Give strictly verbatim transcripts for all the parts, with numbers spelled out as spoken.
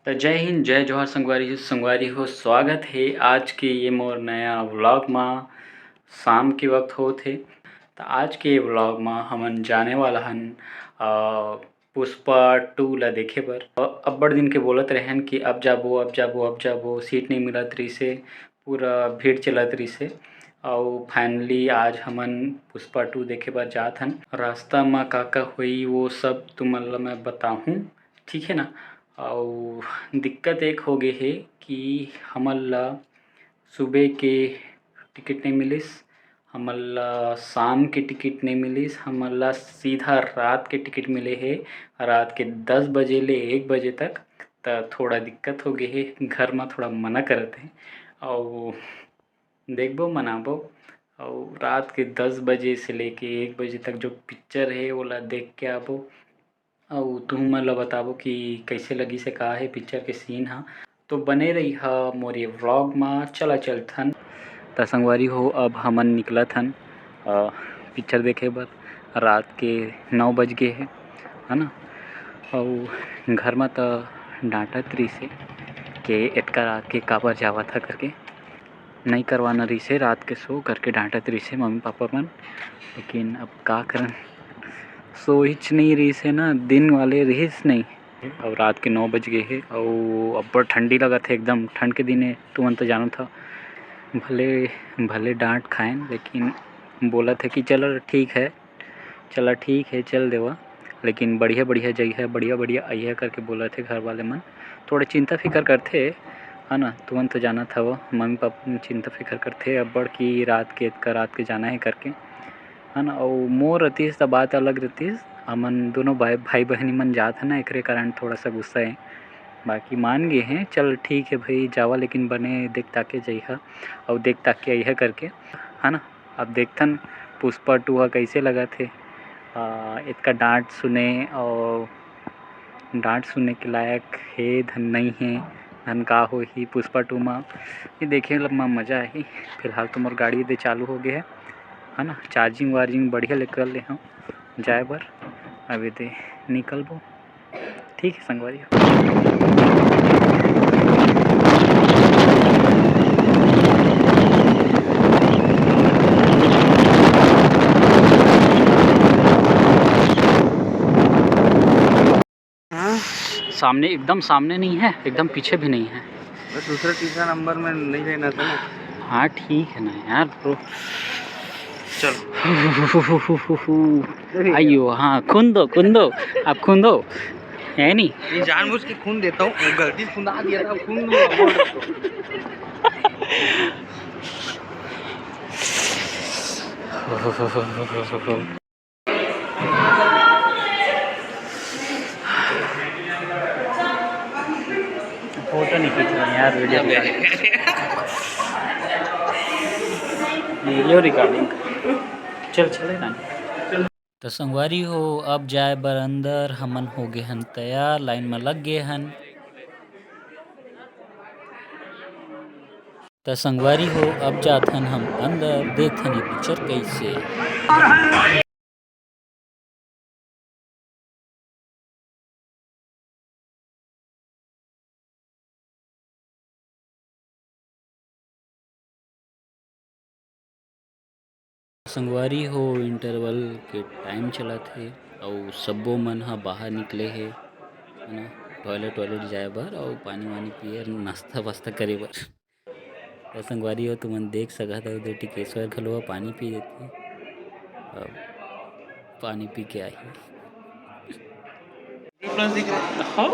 त जय हिंद, जय जोहार संगवारी हो, संगवारी हो, स्वागत हे आज के ये मोर नया व्लॉग मा। शाम के वक्त होत हे, त आज के व्लॉग मा हमन जाने वाला हन, अ, पुष्पा टू ला देखे बर। अ, अब्बड़ दिन के बोलत रहेन कि अब जाबो, अब जाबो, अब जाबो, सीट नइ मिलत रहिसे, पूरा भीड़ चलत रहिसे। अउ finally आज हमन पुष्पा टू देखे बर जात हन। रास्ता मा का-का होई, वो सब तुमन ला मैं बताहूँ, ठीक हे ना? अउ दिक्कत एक हो गे हे कि हमन ला सुबह के टिकट नइ मिलिस, हमन ला शाम के टिकट नइ मिलिस, हमन ला सीधा रात के टिकट मिले हे, रात के दस बजे ले एक बजे तक। त थोड़ा दिक्कत हो गे हे, घर मा थोड़ा मना करत हे, अउ देखबो, मनाबो, अउ रात के दस बजे से लेके एक बजे तक जो पिक्चर हे, ओला देख के आबो। अउ तुहू मन ल बताबो कि कइसे लगिस हे, का हे पिक्चर के सीन ह। तो बने रहिहा मोर ये व्लॉग म। चला चलथन। त संगवारी हो, अब हमन निकलत हन, अ, पिक्चर देखे बर। रात के नौ बज गे हे, है ना? अउ घर म त डांटत रिहिसे के एतका रात के काबर जावत ह करके। नइ करवाना रहिसे रात के शो करके डांटत रहिसे मम्मी पापा मन, लेकिन अब का करन, सोच नइ रहिसे ना, दिन वाले रहिस नइ। अब रात के नौ बज गे हे अउ अब्बड़ ठंडी लगत हे एकदम। ठंड के दिन हे, तुमन तो जानत हव। भले, भले डांट खाएन, लेकिन बोलत हे कि चलो ठीक है, चला ठीक हे, चल देवा, लेकिन बढ़िया बढ़िया जगह, बढ़िया बढ़िया अइहा करके बोलत हे घर वाले मन। थोड़ा चिंता फिकर करथे, है ना, तुमन तो जानत हव, मम्मी पापा मन चिंता फिकर करथे अब्बड़ कि रात के, एतका रात के जाना हे करके, है ना। अउ मोर रतिस त बात अलग रतिस, हमन दोनों भाई, भाई बहिनी मन जात हन ना, एकरे कारण थोड़ा सा गुस्सा हे। बाकी मान गे हे, चल ठीक हे भाई, जावा, लेकिन बने देख ताके जइहा अउ देख ताके अइहा करके, है ना। अब देखथन पुष्पा टू ह कइसे लगत हे। आ, एतका डांट सुने अउ डांट सुने के लायक हे धन नइ हे, धन का होही पुष्पा टू म, ये देखे ल म मजा आही। फिलहाल तो मोर गाड़ी दे चालू हो गे हे, है ना, चार्जिंग वार्जिंग बढ़िया ले कर ले हव जाए बर। अब एदे निकलबो। ठीक है संगवारी हो। हाँ? सामने, एकदम सामने नहीं है, एकदम पीछे भी नहीं है। बस दूसरा तीसरा नंबर में नहीं रहना था ना। हाँ, ठीक है ना यार, ब्रो। चलो। अरे आइयो, हाँ, खून दो, खून दो, आप खून दो, है नी? ये जानबूझ के खून देता हूँ, गलती से खून आ दिया था, खून दूंगा, बोल रहा हूँ। फोटो नहीं खींच रहे हैं यार, वीडियो अबे। Video recording. चल, चले ना। त संगवारी हो, अब जाए बर अंदर हमन हो गे हन तैयार, लाइन म लग गे हन। त संगवारी हो, अब जाथन हम अंदर, देखथन ये पिक्चर कइसे। संगवारी हो, इंटरवल के टाइम चलत हे अउ सब्बो मन ह बाहर निकले हे, है ना, टॉयलेट वॉयलेट जाए बर अउ पानी वानी पिए, नाश्ता वास्ता करे बर। त संगवारी हो, तुमन देख सकत हव, दे टिकेश्वर घलो ह पानी पी लेथे। अब पानी पी के आही। प्लस दिख रहा है। हाँ।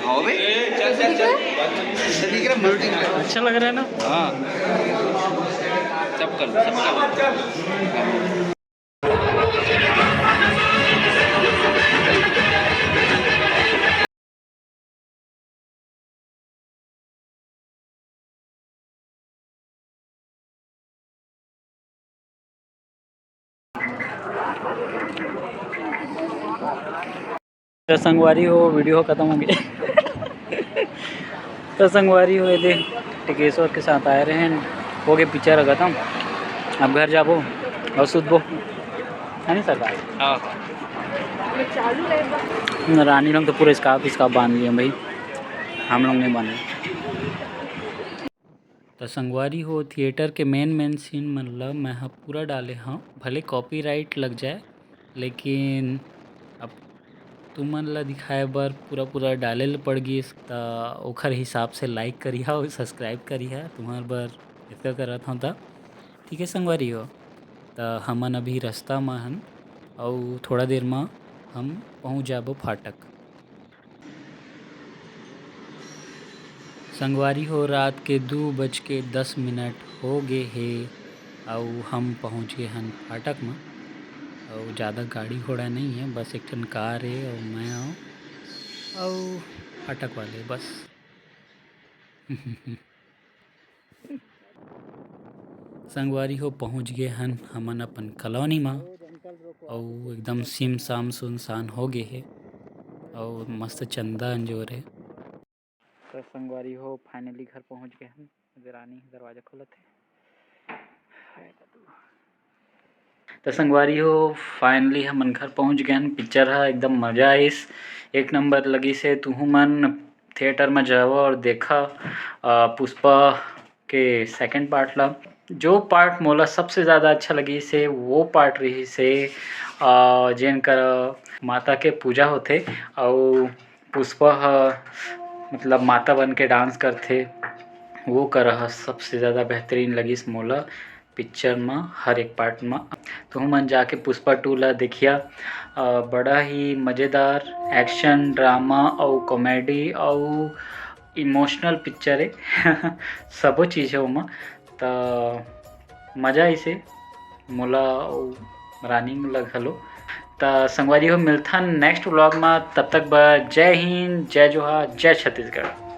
हाँ बे। चल, चल, चल। दिख रहा है, मल्टी दिख रहा है। अच्छा लग रहा है ना? हाँ। सब कर, सब कर। त संगवारी हो, वीडियो खत्म हो गया। त संगवारी हो, ये दे टिकेश्वर के साथ आए रहे हैं, हो गए पिक्चर खत्म। अब घर जाबो अउ सुतबो, है नी सरकार? हाँ। रानी लोग तो पूरा स्कार्फ स्कार्फ बांध लिए भाई। हम लोग नहीं बने। त संगवारी हो, थिएटर के मेन मेन सीन मन ल मैं ह पूरा डाले हव, भले कॉपीराइट लग जाए, लेकिन अब तुमन ल दिखाए बर पूरा पूरा डाले ल पड़ गिस, त ओखर हिसाब से लाइक करिहा अउ सब्सक्राइब करिहा, तुम्हर बर इतना करत हव त। ठीक है संगवारी हो, त हमन अभी रास्ता म हन, अउ थोड़ा देर म हम पहुँच जाबो फाटक। संगवारी हो, रात के दू बज के दस मिनट हो गे हे, अउ हम पहुँच गे हन फाटक म। अउ ज़्यादा गाड़ी घोड़ा नहीं है, बस एक ठन कार है अउ मैं आऊँ अउ फाटक वाले बस। संगवारी हो, पहुँच गे हन हमन अपन कॉलोनी म, अउ एकदम सिमसाम सुनसान हो गे हे, अउ मस्त चंदा अंजोर हे। तो संगवारी हो, finally घर पहुँच गे हन। अभी रानी दरवाजा खोलत हे। त संगवारी हो, finally हमन घर पहुँच गे हन। पिक्चर ह एकदम मजा आइस, एक नंबर लगिस हे। तुहू मन थिएटर म जावा अउ देखा, अ, पुष्पा के सेकंड पार्ट ला। जो पार्ट मोला सबसे ज़्यादा अच्छा लगिस हे, वो पार्ट रहिस हे, अ, जेन कर माता के पूजा होथे अउ पुष्पा ह, मतलब, माता बन के डांस करथे, वो कर ह सबसे ज़्यादा बेहतरीन लगिस मोला पिक्चर म, हर एक पार्ट म। तुहू मन जाके पुष्पा टू ला देखिया, अ, बड़ा ही मज़ेदार एक्शन, ड्रामा अउ कॉमेडी अउ इमोशनल पिक्चर हे। सबो चीज़ हे ओमा, त मज़ा आइस हे मोला अउ रानी ल घलो। त संगवारी हो, मिलथन नेक्स्ट व्लॉग म, तब तक बर जय हिंद, जय जोहार, जय छत्तीसगढ़।